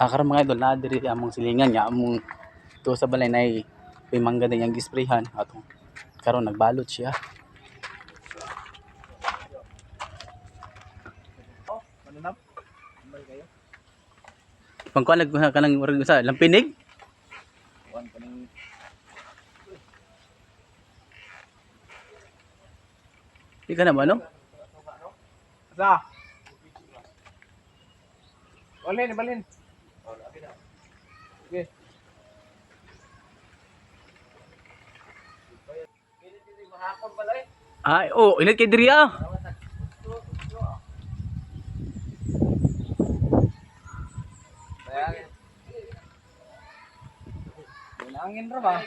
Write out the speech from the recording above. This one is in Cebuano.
Ah, karon, mga idol, naa diri among silingan nga among tuo sa balay nay may mangga din yang gisprayhan atong karon nagbalot siya. Oh, mananap. Ambal kayo. Pangkuan lag kanang murag sa lampinig. Kuan kaning Di ka na ba no? Sa. Balhin, balhin. Okay. Ay, oh, init kay diri ah. Angin ra ba?